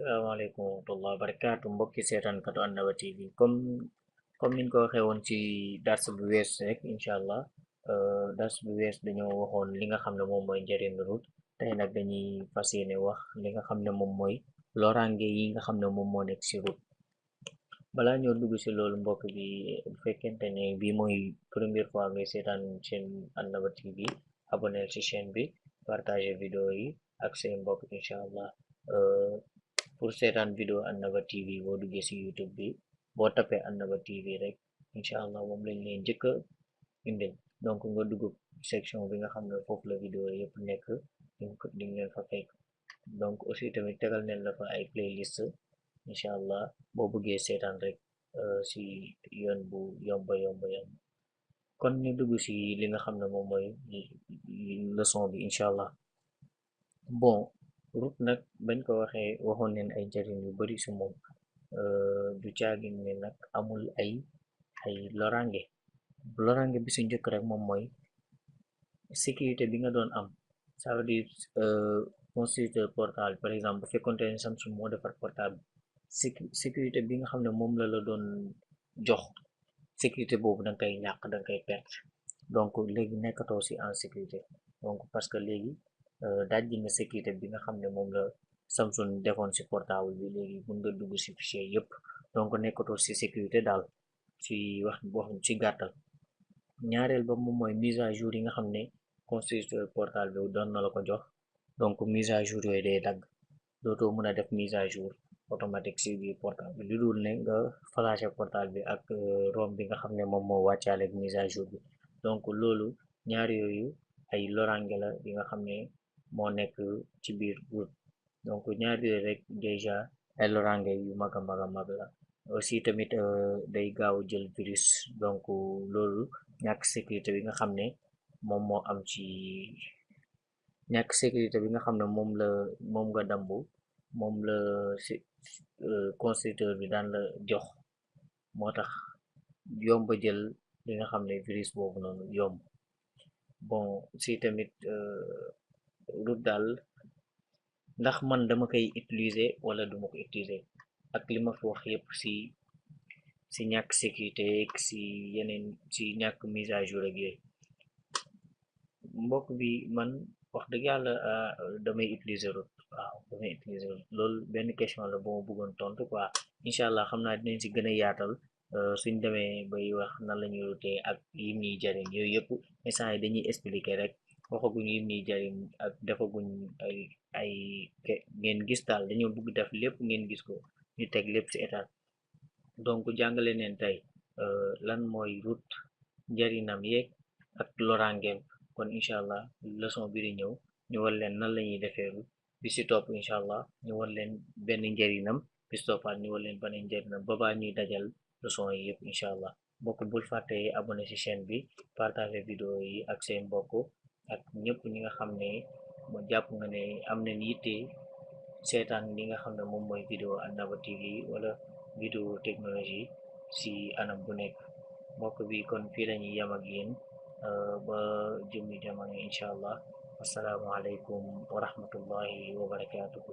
Assalamualaikum warahmatullahi wabarakatuh mbokki seetaankatu Annaba TV comme niñ ko waxee woon ci dars bu wees rek incha allah dars bu wees dañoo waxoon li nga xam ne moom mooy njëriñu root tey nag dañuy fas yéene wax li nga xam ne moom mooy loraange yi nga xam ne moom moo nekk ci root. Balaa ñoo dugg ci loolu mbokk bi bu fekkente ne bii mooy première fois ngay seetaan chaîne Annaba TV abonné ci chaîne bi partager vidéo yi ak say mbokk incha allah. Pour seetaan vidéo Annaba TV boo duggee ci YouTube bi boo tapee Annaba TV rek incha allah moom lañ leen njëkk a indil donc nga dugg section bi nga xam ne foofu la vidéo yëpp nekk di nga leen fa fekk donc aussi tamit tegal neen la fa ay playlist incha allah boo bëggee seetaan rek ci yoon bu yomba yomb kon ñu dugg ci li nga xam ne moom mooy leçon bi incha allah. Bon, root nag bañ ko waxee waxoon neen ay njariñ yu bari ci moom du caagin ne nag amul ay lorange bi ci njëkk rek moom mooy sécurité bi nga doon am. Ça veut dire constructeur portable par exemple bu fekkonte ne Samsung moo defar portable sécurité bi nga xam ne moom la doon jox sécurité boobu danga koy ñàkk danga koy perte donc léegi nekkatoo ci en sécurité donc parce que léegi dajji nga sécurité bi nga xam ne moom la Samsung defoon ci portable bi léegi mën nga dugg ci fichier yëpp donc nekkatoo ci sécurité daal ci wax ci gàttal. ñaareel ba moom mooy mise à jour yi nga xam ne constructeur portable bi doon na la ko jox donc mise à jour yooyu day dagg dootoo mën a def mise à jour automatique ci biir portable bi lu dul ne nga flashé portable bi ak ROM bi nga xam ne moom moo wàccaale ak mise à jour bi donc loolu ñaar yooyu ay lorange la yi nga xam ne moo nekk ci biir root donc ñaar yooyu rek déjà ay lorange yu mag a mag la aussi tamit day gaaw jël virus donc loolu ñàkk sécurité bi nga xam ne moom moo am ci ñàkk sécurité bi nga xam ne moom nga dambu moom la constructeur bi daan la jox moo tax yomba jël li nga xam ne virus boobu noonu yomb. Bon si tamit root daal ndax man dama koy utiliser wala duma ko utiliser ak li ma fi wax yépp ci ñàkk sécurité ci yeneen ci ñàkk mise à jour ak yooyu mbokk bi man wax dëgg yàlla damay utiliser root waaw damay utiliser root loolu benn question la ba ma bëggoon tontu quoi incha allah xam naa dinañ ci gën a yaatal suñ demee bay wax nan la ñuy rootee ak yim ñuy jariñ yooyu yëpp instant yi dañuy expliquer rek waxaguñ yim ñuy jariñ ak defaguñ ay ngeen gis daal dañoo bëgg def lépp ngeen gis ko ñu teg lépp ci état donc jàngale neen tey lan mooy root njariñam yeeg ak lorangeem kon incha allah leçon bi di ñëw ñu war leen nan la ñuy defee root bi ci topp incha allah ñu war leen benn njariñam bi ci toppaat ñu war leen benn njariñam ba baa ñuy dajal leçon yi yëpp incha allah mbokk bul fàtte abonné ci chaîne bi partager vidéo yi ak seen mbokk ak ñëpp ñi nga xam ne mo jàpp nga ne am nañ yitte seetaan li nga xam ne moom mooy vidéo Annaba TV wala vidéo technologie ci anam bu nekk mbokk bi kon fii lañuy yam ak yéen ba jëmmi jamono incha allah assalaamu aleykum wa rahmatullahi wa barakatuhu